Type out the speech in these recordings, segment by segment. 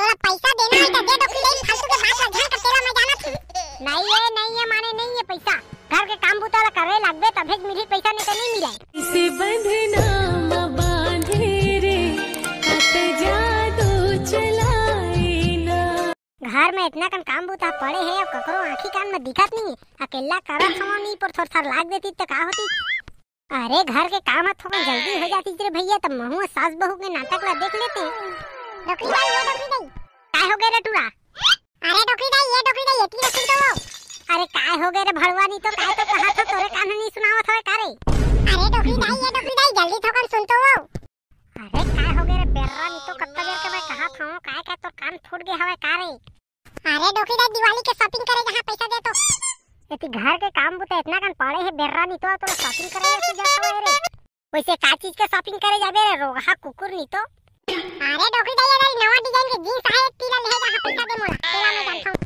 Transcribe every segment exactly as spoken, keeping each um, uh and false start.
तोला पैसा देना हे त दे डोकरी दाई, फालतू के बात ला झन कर, तेला मैं जानत हूँ। नहीं है, नहीं है, माने नहीं है पैसा। घर के काम बूता ला करे लागबे तभे मिलही पैसा, नहीं तो नहीं मिले। इसे बंधना म बांधे रे, कत जादू चलाए ना। घर में इतना कन काम बूता पड़े हे, अब ककरो आँखी कान में दिखत नहीं है। अकेला करत हवं, नहीं पर थोर थार लाग देती त का होती? अरे, घर के काम ह थोकन जल्दी हो जाती रे भैया, तब महू सास बहू के नाटक ला देख लेते। डोकरी दाई, ये डोकरी दाई। काय हो गए रे टूरा? अरे डोकरी दाई, ये डोकरी दाई, एती रखी तो। अरे काय हो गए रे भड़वा, नहीं तो काय तो कहा था, तोरे कान नहीं सुनावत हवे का रे? अरे डोकरी दाई, ये डोकरी दाई, जल्दी थोकन सुन तो। अरे काय हो गए रे बेर्रा, नहीं तो कत्ता देर के मैं कहा था, काय का तोर कान फूट गए हवे का रे? अरे डोकरी दाई, दिवाली के shopping करे जहाँ पैसा दे तो। एती घर के काम बुता इतना कन पड़े हे बेर्रा, नहीं तो तोला shopping करे ले तू जात हवे रे। वैसे का चीज के shopping करे जाबे रे रोगहा कुकुर, नहीं तो। अरे डोकरी दाई, ये नवा design के jeans आए, तेला ले जहाँ पैसा दे मोला, तेला मैं जानता हूँ।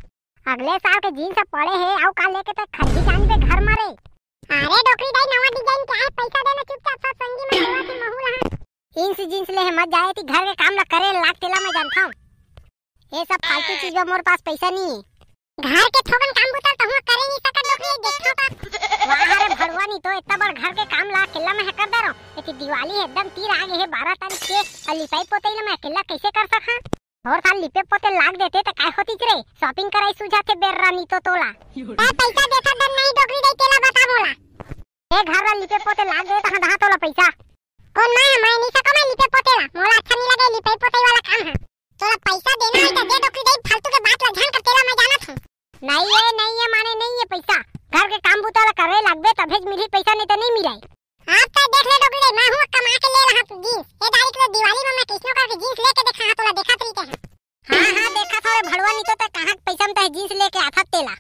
अगले साल के jeans पड़े हे, अउ का लेके तक खरीदी जानी बे घर मारे। अरे डोकरी दाई, नवा design के आए, पैसा देना चुपचाप, सब संगी मन लेवा के महू रहा। Jeans jeans ले हे मत जाए, एती घर के काम ला करे लाग, तेला मैं जानता हूँ। ये सब फालतू चीज बर मोर पास पैसा नहीं है। घर के थोकन काम बुता तहुआ करे नहीं सकत डोकरी, देखो तो। वाह रे भड़वा, नहीं तो इतना बड़ घर के काम ला अकेला मैं कर दे रहा हूँ। एती दिवाली है, एकदम तीर आ गए है बारह तारीख के, और लिपाई पोताई ला मैं अकेला कैसे कर सका? और साल लिपे पोते लाग देते तो काय होती रे? Shopping कराई सुझाते बेर्रा, नहीं तो तोला। काय पैसा देता दन नहीं डोकरी दाई, तेला बता मोला। ए घर ला लिपे पोते लाग दे, तहाँ दहा तोला पैसा। कौन मैं, मैं नहीं सको मैं लिपे पोते ला, मोला अच्छा नहीं लगे लिपे पोते वाला काम है। तोला पैसा देना है तो दे डोकरी दाई, फालतू के बात ला झन कर, तेला मैं जानत हूँ। नहीं है, नहीं है, माने नहीं है पैसा। घर के काम बुता ला करे लागबे तभे मिलही पैसा, नहीं तो नहीं मिले। आप तो देख ले डोकरी दाई, मैं हूँ कमा के ले रहा तू jeans। ये तारीख ले दिवाली में मैं किसनो करके jeans लेके देखा हाँ तोला, देखा तरीके हैं। हाँ हाँ, देखा था रे भड़वा, नहीं तो तै कहाँ के पैसा में तै jeans लेके आथा तेला।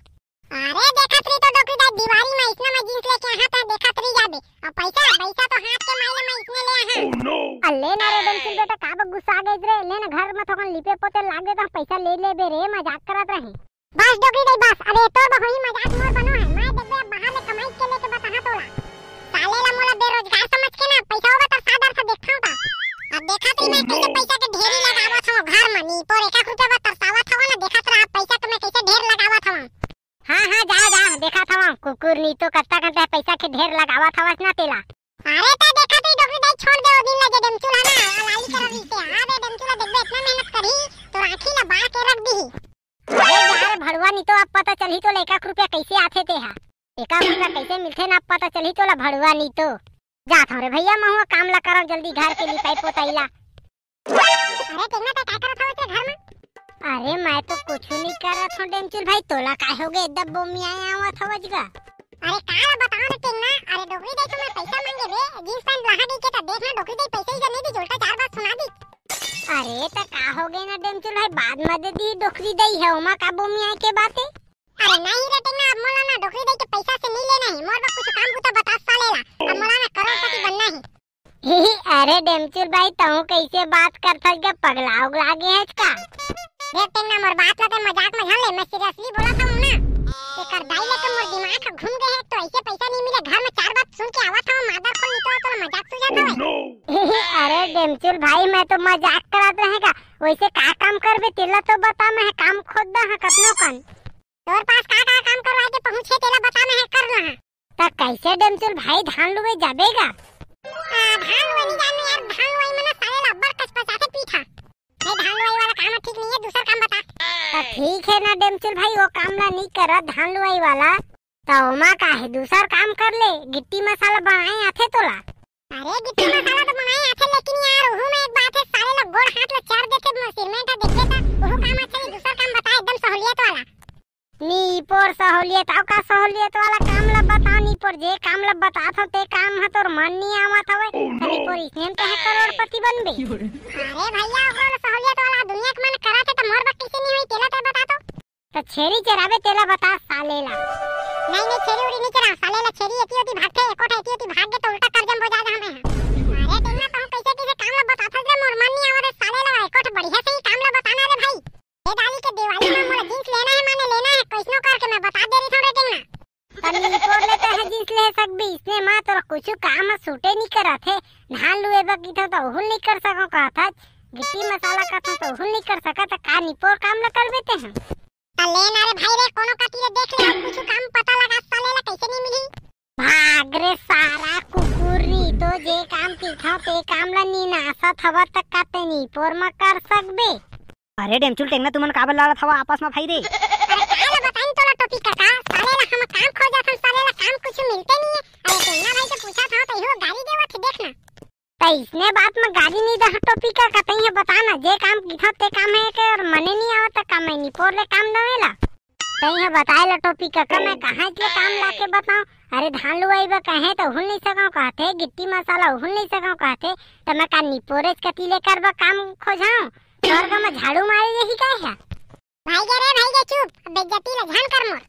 अरे देखत रही तो डोकरी दाई, दिवाली में इसने मैं jeans लेके आहा था, देखत रही जाबे। अब पैसा, पैसा तो हाथ के माइले मैं इसने ले आहा। अल्ले ना रे डोमचिल बेटा, का बक गुस्सा आ गई रे? ले ना घर में थोकन लिपे पोते लाग दे तो पैसा ले लेबे रे, मजाक करत रहे। बस डोकरी दाई बस, अरे तोर बहोई मजाक मोर बनो है, मैं देखबे अब बाहर ले कमाई के लेके बताहा तोला। साले ला मोला बेरोजगार समझ के ना पैसा होगा तो सादर से देखा होगा। अब देखा तो मैं कैसे पैसा के ढेरी लगावत हूँ घर में, नहीं पर एक एक रुपया बर तरसावत हूँ ना, देखत रहा पैसा के मैं कैसे ढेर लगावत हूँ। हाँ, हाँ, जा, जा, देखत हवं, कुकुर नी तो कत्ता कत्ता पैसा के ढेर लगावत हवस ना तेला। अरे, त देखत ही डोकरी दाई, छोड़ दे, ओ दिन लगे डेमचुल है ना, आ लाली कलर रिहिसे। हाँ बे, डेमचुल देखबे, इतना मेहनत करही, तोर आँखी ला बार के रख दिही। अरे जा रे भड़वा, नी तो अब पता चलही तोला एक एक रुपया कैसे आथे तेहा। एक एक रुपया कैसे मिलथे ना, अब पता चलही तोला भड़वा, नी तो। जात हूँ रे भैया, महूँ काम ला करव जल्दी, घर के लिपाई पोताई ला। अरे टेंगना, तै काय करत हवस रे घर में? अरे मैं तो कुछु नहीं करत हूँ डेमचुल भाई, तोला काय होगे एकदम बोमियाए आवत हवस गा? अरे का ला बताओ रे टेंगना, अरे डोकरी दाई तो मैं पैसा मांगे बे, जींस पैंट लहा गई के त देख ना डोकरी दाई पैसा ही नहीं दी, उल्टा चार बात सुना दी। अरे त का होगे ना डेमचुल भाई, बाद में दे दी डोकरी दाई है, ओमा का बोमियाए के बात है? अरे नहीं रे टेंगना, अब मोला ना डोकरी दाई के पैसा से नहीं लेना है, मोर बर कुछ काम बुता बता साले ला, अब मोला ना करोड़पति बनना है। अरे डेमचुल भाई, तहूँ कैसे बात करथस गा, पगला उगला गे हस का? देख टेंगना, मोर बात ला तै मजाक में झन ले, मैं seriously बोलत हूँ ना। तेकर दाई ले तो मोर दिमाग ह घूम गए है, तो ऐसे पैसा नहीं मिले, घर में चार बात सुन के आवत हूँ, मादर खोल निकला तो मजाक सूझत हवे। अरे डेमचुल भाई, मैं तो मजाक करत रहे गा, वैसे का काम करबे तेला तो बता, मैं काम खोद दा हाँ कतनो कन। तोर पास का का काम करवाए के पहुँचे तेला बता, मैं कर ला हाँ। त कैसे डेमचुल भाई धान लुए जाबे गा? आ, धान लुए नहीं जानू यार, धान लुए मना साले ला अब्बड़ कचपचाथे पीठा। नहीं, धान लुआई वाला काम ठीक नहीं है, दूसर काम बता। त ठीक है ना डेमचुल भाई, वो काम ला नहीं करत धान लुआई वाला, त ओमा का है, दूसर काम कर ले, गिट्टी मसाला बनाए आथे तोला? अरे गिट्टी मसाला तो बनाए आथे, लेकिन यार ओहू में एक बात है, साले ला गोड़ हाथ ला चर देथे, सिरमेंट देखबे त ओहू काम अच्छा नहीं, दूसर काम बता एकदम सहूलियत वाला। नी पोर सहूलियत, अउ का सहूलियत वाला काम ला बता नी पोर, जे काम ला बतात हव ते काम ह तोर मन नी आवत हवय। Oh, no! नी पोर इसने में तो है करोड़पति बनबे। अरे भैया, ओकर सहूलियत वाला दुनिया के मन करत है त मोर बर कैसे नी होई, तेला ते बता तो। त छेरी चराबे तेला बता साले ला। नहीं, नहीं, छेरी उरी नी चरा, साले ला छेरी एती ओती भागथे, एको ठा एती ओती भाग गे त उल्टा करजम बोजा जहाँ में है। अरे टेंगना, तुम कैसे कैसे काम ला बतात हस रे, मोर मन नी आवत है साले ला, एको ठा बढ़िया से ही काम ला बताना रे भाई। ए दाली के दिवाली में मोला जींस लेना है, माने लेना है, कैसनो करके मैं बता दे रही थोड़े टेंगना। तनी पोर लेते हैं जींस ले सकबी, इसने माँ तोरा कुछ काम सूटे नहीं करत है, धान लुए बर की तो हुल नहीं कर सको कहत है। गिट्टी मसाला कथस त उहू ल नइ कर सकत, त का निपोर काम ल करबे तेहा? त ले ना रे भाई रे, कोनो कती ले देख ले, कुछु काम पता लगा, साले ला कइसे नइ मिलही। भाग रे सारा कुकुर री, तो जे काम कहिथंव ते काम ल नइ नासत हवस त का ते निपोर म कर सकबे? अरे डेमचुल टेंगना, तुमन काबर लड़त हवा आपस म भाई रे? अरे का ल बताइन तोला टोपी कका, साले ला हम काम खोजत हन, साले ला काम कुछु मिलते नइ हे। अरे टेंगना भाई से पूछत हंव त इहू गारी देवत हे, देख ना। त इसने बात म गारी नइ दहा टोपी कका, तइं ह बता ना, जे काम कहिथंव ते काम हे के, अउ मने नइ आवत त का मैं निपोर ले काम दंव एला? तइं ह बताय ला टोपी कका, मैं कहां ले काम लाके बतांव? अरे धान लुवई बर कहे त उहू ल नइ सकंव कहथे, गिट्टी मसाला उहू ल नइ सकंव कहथे, त मैं का निपोरेच कती ले करबो काम खोजंव? स्वर्ग म झाड़ू मारे जइही का हे? भाई गे रे, भाई गे, चुप, अब बेइज्जती ला झन कर मोर।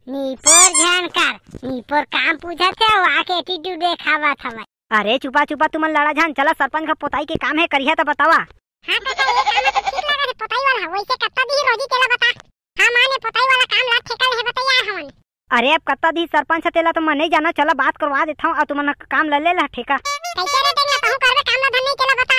निपोर झन कर, निपोर काम पूछत हे अउ आके attitude देखावत हवय। अरे चुपा चुपा तुमन लड़ा झन, चला सरपंच घर पोताई के काम हे, करिहा त बतावा। हां कका, ये काम तो ठीक लगत हे, पोताई वाला, वइसे कत्ता दिही रोजी तेला बता। हां माने पोताई वाला काम ला ठेका ले हे बतइया हवन। अरे अब कत्ता दिही सरपंच ह तेला तो मैं नइ जानंव, चला बात करवा देथंव, अउ तुमन काम ल ले ला ठेका। कइसे रे टेंगना, तहूं करबे काम ला धन नइ तेला बता।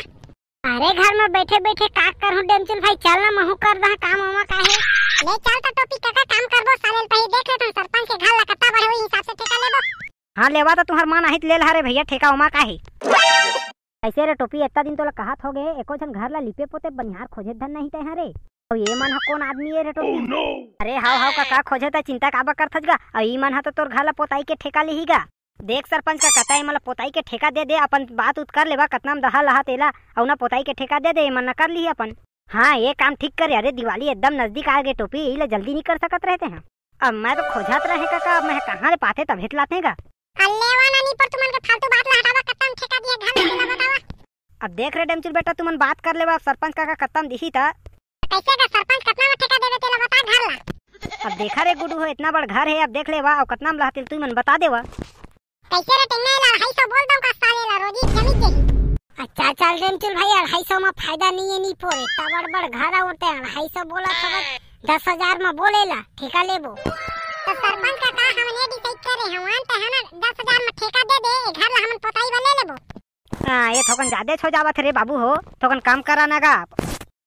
अरे घर म बइठे बइठे का करहूं डेमचुल भाई, चल ना महूं कर दहा काम ओमा का हे। ले चल त टोपी कका काम करबो, साले ल पहिली देख लेथन सरपंच के घर ला कत्ता बड़े होही हिसाब से ठेका लेबो। हां लेवा त तुंहर मन आही त ले लहा रे भइया ठेका ओमा का हे। कइसे रे टोपी, अत्ता दिन तोला कहत होगे एको झन घर ला लिपे पोते बनिहार खोजे धन नइ हे तेहा रे। अउ ये मन ह कोन आदमी ए रे टोपी? अरे हव हव कका खोजहूं त चिंता काबर करथस गा? अउ ई मन ह तो तोर घर ला पोताई के ठेका लिही गा। देख सरपंच कका, तैं एमन ला पोताई के ठेका दे दे, अपन बात उत कर लेवा, कतना म दहा लहा तेला, अउ ना पोताई के ठेका दे दे, एमन ना कर लिही अपन। हां, ये काम ठीक करे। अरे, दिवाली एकदम नजदीक आ गे टोपी, यही ला जल्दी नइ कर सकत रहे तेहा। अब मैं तो खोजत रहे कका, अब मैं कहां ले पाते तभे त लाते गा। अल्ले वा नानी पर तुमन के फालतू बात ला हटावा, कतना ठेका दिया घर ला तेला बतावा। अब देख रे डेमचुल बेटा, तुमन बात कर लेवा, अब सरपंच कका कतना दिही त। कइसे गा सरपंच, कतना म ठेका देबे तेला बता घर ला। अब देखा रे गुडू हो, इतना बड़ घर हे, अब देख लेवा, अउ कतना म लहा तेला तुमन बता देवा। कइसे रे टेंगना, एला अढ़ाई सौ बोल दंव का साले ला, रोजी जमीन देही। अच्छा चल डेमचुल भाई, अढ़ाई सौ म फायदा नइ हे, नइ पोरे, इतना बड़ बड़ घर हे, ओते अढ़ाई सौ बोलत हवस, दस हजार म बोले ला ठेका लेबो। त सरपंच कका, हमन ये decide करे हवन, त हमन दस हजार म ठेका दे दे, ए घर ला हमन पोताई बर ले लेबो। हां, ये थोकन जादेच हो जावत हे रे बाबू हो, थोकन कम करा ना गा।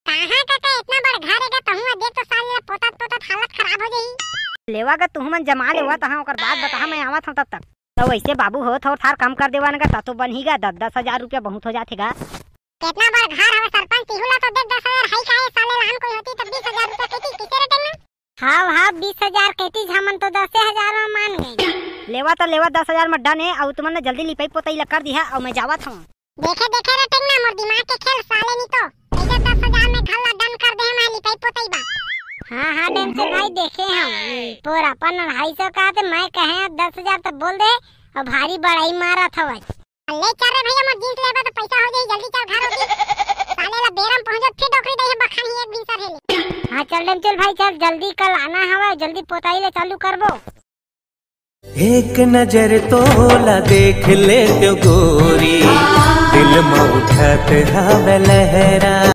कहां कका, इतना बड़ घर हे गा, तहूं ह देख तो साले ला पोतत पोतत हालत खराब हो जाही। लेवा गा, तुहू मन जमा लेवा, तहां ओकर बाद बताहा, मैं आवत हंव तब तक। त वइसे बाबू हो, थोर थार कम कर देवा ना गा, त तो बनही गा, दस दस हजार रुपया बहुत हो जाथे गा। इतना बड़ घर हवे सरपंच, तिहू ला तो देख दस हजार हाई काहे, साले लहान कोई होती त बीस हजार रुपया कहिती, कइसे रे टेंगना? हाव हाव, बीस हजार कहितीस, हमन तो दसे हजार म मान गेन। लेवा त लेवा, दस हजार म done हे, अउ तुमन ने जल्दी लिपई पोतई ला कर दिहा, अउ मैं जावत हंव। देखे देखे रे टेंगना, मोर दिमाग के खेल साले नी तो। कइसे दस हजार म घर ला done कर दे हे मैं लिपई पोतई बर। हां हां डेमचुल भाई, देखे हंव। पोर अपन अढ़ाई सौ कहा थे, मैं कहे दस हजार त बोल दे, अउ भारी बड़ाई मारत हवय। ले चल रे भइया, मोर jeans लेबा त पइसा हो जाही, जल्दी चल घर होती। साले ला बेरा म पहुंचो, फिर डोकरी दई हे बखान ही एक भीसर हे ले। हां चल डेमचुल भाई चल, जल्दी कल आना हवय, जल्दी पोताई ले चालू करबो। एक नजर तोला देख ले तो गोरी, दिल म उठत हवे लहरा।